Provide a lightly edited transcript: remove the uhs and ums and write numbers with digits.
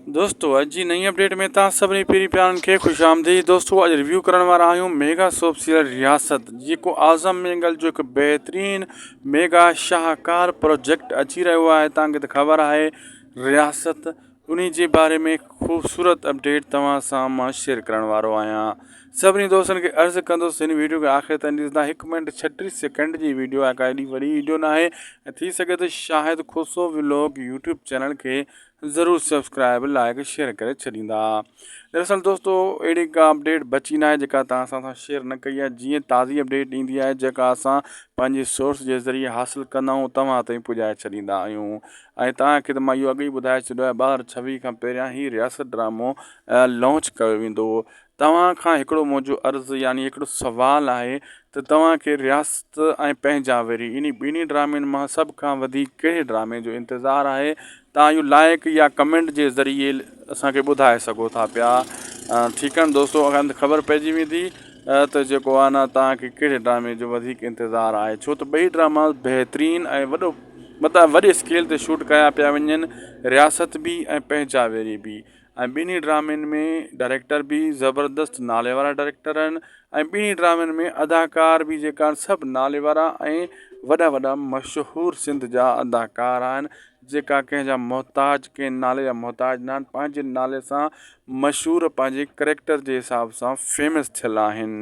دوستو اڄ جي نئين اپڊيٽ ۾ توهان سڀني پيري پيارن کي خوش آمديد دوستو اڄ ريويو ڪرڻ وارا آهيون ميگا سوپ سيريل رياست جيڪو اعظم مينگل جو هڪ بهترين ميگا شاهڪار پروجيڪٽ اچي رهيو آهي توهان کي ته خبر آهي رياست انهي جي باري ۾ خوبصورت اپڊيٽ توهان سان مان شيئر ڪرڻ وارو آهيان سڀني دوستن کي عرض ڪندس هن ويڊيو کي آخر تائين ڏسندا هڪ منٽ 36 سيڪنڊ جي ويڊيو آهي ڪا ايڏي وڏي ويڊيو ناهي ۽ ٿي سگهي ته Shahid Khoso vlog YouTube channel کي ضرور سبسڪرائب لائڪ شيئر ڪري ڇڏيندا دراصل دوستو اهڙي ڪا اپڊيٽ بچي ناهي جيڪا توهان سان اسان شيئر نه ڪئي آهي جيئن تازي اپڊيٽ ايندي آهي جيڪا اسان پنهنجي سورس جي ذريعي حاصل ڪندا آهيون توهان تائين پڄائي ڇڏيندا آهيون ۽ توهان کي ته مان اهو اڳ ئي ٻڌائي ڇڏيو آهي 2026 کان پهريان هي رياست ڊرامو لانچ ڪيو ويندو توهان کان هڪڙو منهنجو عرض يعني هڪڙو سوال آهي ته توهان کي رياست ۽ پنهنجا وري انهي ٻنهي ڊرامن مان سڀ کان وڌيڪ ڪهڙي ڊرامي جو انتظار آهي توهان اهو لائڪ يا ڪمينٽ جي ذريعي اسان کي ٻڌائي سگهو ٿا پيا ٺيڪ آهي دوستو خبر پئجي ويندي ته جيڪو آهي نه توهان کي ڪهڙي ڊرامي جو وڌيڪ انتظار آهي ڇو ته ٻئي ڊراما بهترين ۽ وڏو مطلب وڏي اسڪيل تي شوٽ ڪيا پيا وڃن رياست به ۽ پنهنجا ويري به ۽ ٻنهي ڊرامن ۾ ڊائريڪٽر به زبردست نالي وارا ڊائريڪٽر آهن ۽ ٻنهي ڊرامن ۾ اداڪار به جيڪا آهن سڀ نالي وارا ۽ وڏا وڏا مشهور سنڌ جا اداڪار آهن جيڪا ڪنهن جا محتاج ڪنهن نالي جا محتاج نه آهن پنهنجي نالي سان مشهور پنهنجي ڪريڪٽر جي حساب سان فيمس ٿيل آهن.